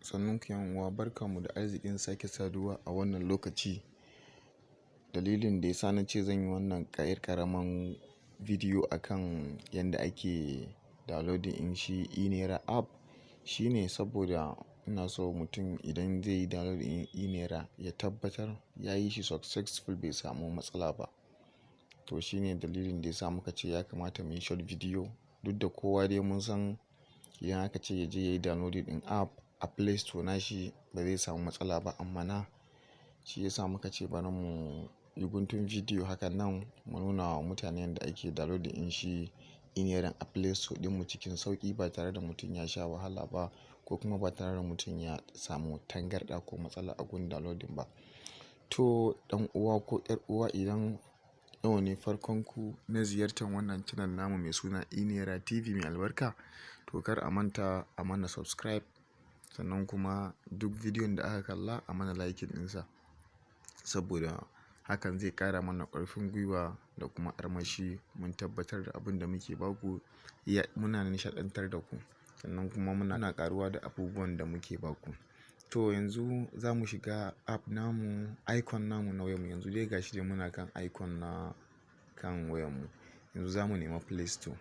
Sannunku 'yan uwa, barkanmu da arzikin sake saduwa a wannan lokaci. Dalilin da ya sa na ce zan yi wannan ƙayar ƙaramin bidiyo akan yadda ake downloading in shi e-naira app shine saboda ina so mutum idan zai yi downloading e-naira ya tabbatar ya yi shi successful bai samu matsala ba. To shine dalilin da ya sa muka ce ya kamata mu yi short video. Duk da kowa dai mun san idan aka ce ya je ya yi downloading ɗin app a Play Store nashi ba zai samu matsala ba, amma na shi ya sa muka ce bari mu yi guntun bidiyo hakan nan mu nuna wa mutane yadda ake downloading in shi e-nairan a Play Store ɗinmu cikin sauƙi ba tare da mutum ya sha wahala ba ko kuma ba tare da mutum ya samu tangarɗa ko matsala a gun downloading ba. To ɗan uwa ko 'yar uwa, idan yau ne farkon ku na ziyartar wannan channel namu mai suna e-naira TV mai albarka, to kar a manta a mana subscribe, sannan kuma duk bidiyon da aka kalla a mana liking ɗinsa. Saboda hakan zai ƙara mana ƙarfin gwiwa da kuma armashi mun tabbatar da abin da muke baku ya muna nishaɗantar da ku, sannan kuma muna ƙaruwa da abubuwan da muke baku. To yanzu za mu shiga app namu, icon namu na wayarmu. Yanzu dai gashi dai muna kan icon na kan wayarmu. Yanzu za mu nema Play Store.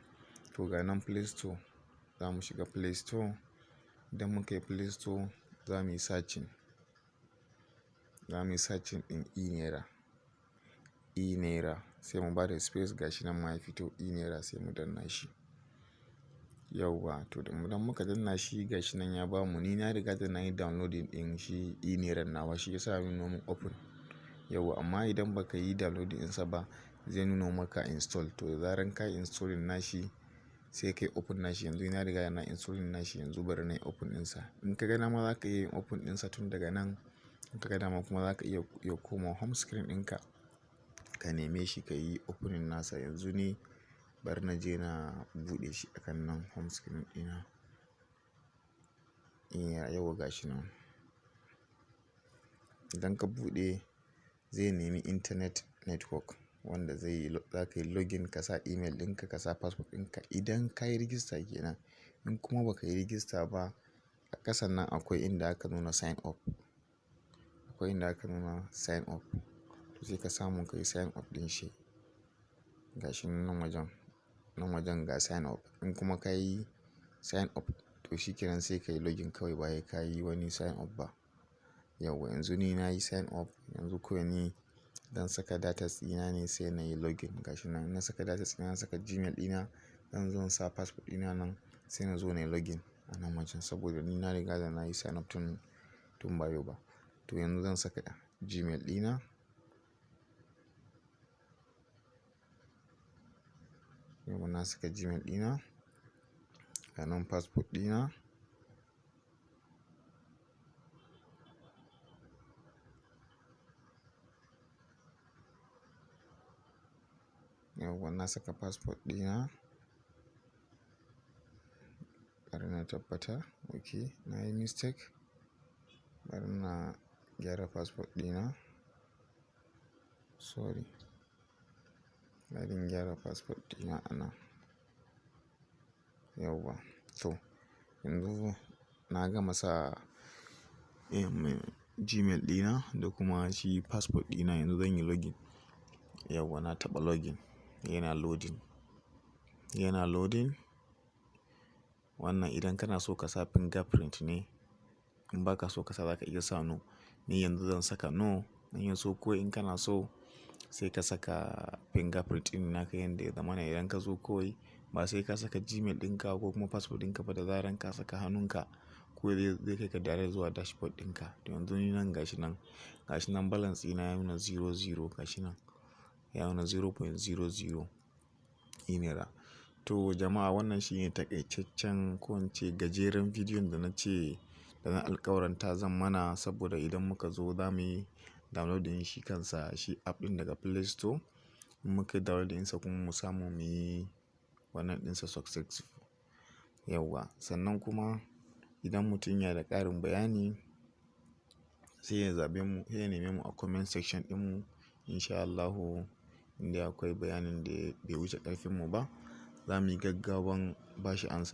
To ga nan Play Store, za mu shiga Play Store. Idan muka yi Play Store za mu yi searching. Za mu yi searching ɗin e-naira. E-naira sai mu bada space, gashi nan ma ya fito e-naira, sai mu danna shi. Yauwa, to idan muka danna shi gashi nan ya bamu. Ni na riga da na yi downloading ɗin shi e-nairan nawa, shi ya sa ya nuno mun open. Yauwa, amma idan ba ka yi downloading ɗinsa ba zai nuno maka install. To da zaran ka yi installing nashi sai ka yi open nashi. Yanzu na riga na installing nashi, yanzu bari na yi open ɗinsa. In ka ga dama za ka iya yin open ɗinsa tun daga nan. In ka ga dama kuma za ka iya koma home screen ɗinka ka neme shi ka yi opening nasa. Yanzu ni bari na je na buɗe shi a kan nan home screen ɗina. E-naira, yauwa gashi nan. Idan ka buɗe zai nemi internet network wanda zai yi za ka yi login, ka sa email ɗinka, ka sa password ɗinka idan ka yi register kenan. In kuma ba ka yi register ba, a ƙasan nan akwai inda aka nuna sign up. Akwai inda aka nuna sign up. To sai ka samu ka yi sign up ɗin shi. Gashi nan wajen, nan wajen ga sign up. In kuma ka yi sign up to shi kenan sai ka yi login kawai ba sai ka yi wani sign up ba. Yauwa, yanzu ni na yi sign up. Yanzu kawai ni zan saka data ɗina ne sai na yi login. Gashi nan na saka data ɗina, na saka Gmail ɗina, zan zo in sa password ɗina nan sai na zo na yi login a nan wajen saboda ni na riga da na yi sign up tun ba yau ba. To yanzu zan saka Gmail ɗina. Yauwa, na saka Gmail ɗina. Ga nan password ɗina. Yauwa, na saka password ɗina. Bari na tabbata. Okay, na yi mistake. Bari na gyara password ɗina. Sorry. Bari in gyara password ɗina a nan. Yauwa, to yanzu na gama sa Gmail ɗina da kuma shi password ɗina, yanzu zan yi login. Yauwa, na taɓa login. Yana loading. Yana loading. Wannan idan kana so ka sa fingerprint ne. In ba ka so ka sa, za ka iya sa no. Ni yanzu zan saka no. In ya so ko in kana so sai ka saka fingerprint ɗin naka yanda ya zamana idan ka zo kawai ba sai ka saka Gmail ɗinka ko kuma password ɗinka ba, da zaran ka saka hannunka ko zai kai ka direct zuwa dashboard ɗinka. To yanzu ni nan gashi nan, gashi nan balance ɗina ya nuna zero zero, gashi nan. Ya nuna 0.00 e-naira. To jama'a, wannan shine taƙaitaccen ko in ce gajeren bidiyon da na ce da na alƙawaranta zan mana, saboda idan muka zo za mu yi downloading shi kansa shi app ɗin daga Play Store. In muka yi downloading ɗinsa kuma mu samu mu yi wannan ɗinsa successful. Yauwa, sannan kuma idan mutum yana da ƙarin bayani sai ya zaɓe mu, sai ya neme mu a comment section ɗinmu. In sha Allahu, inda akwai bayanin da bai wuce ƙarfin mu ba, za mu yi gaggawan bashi amsa.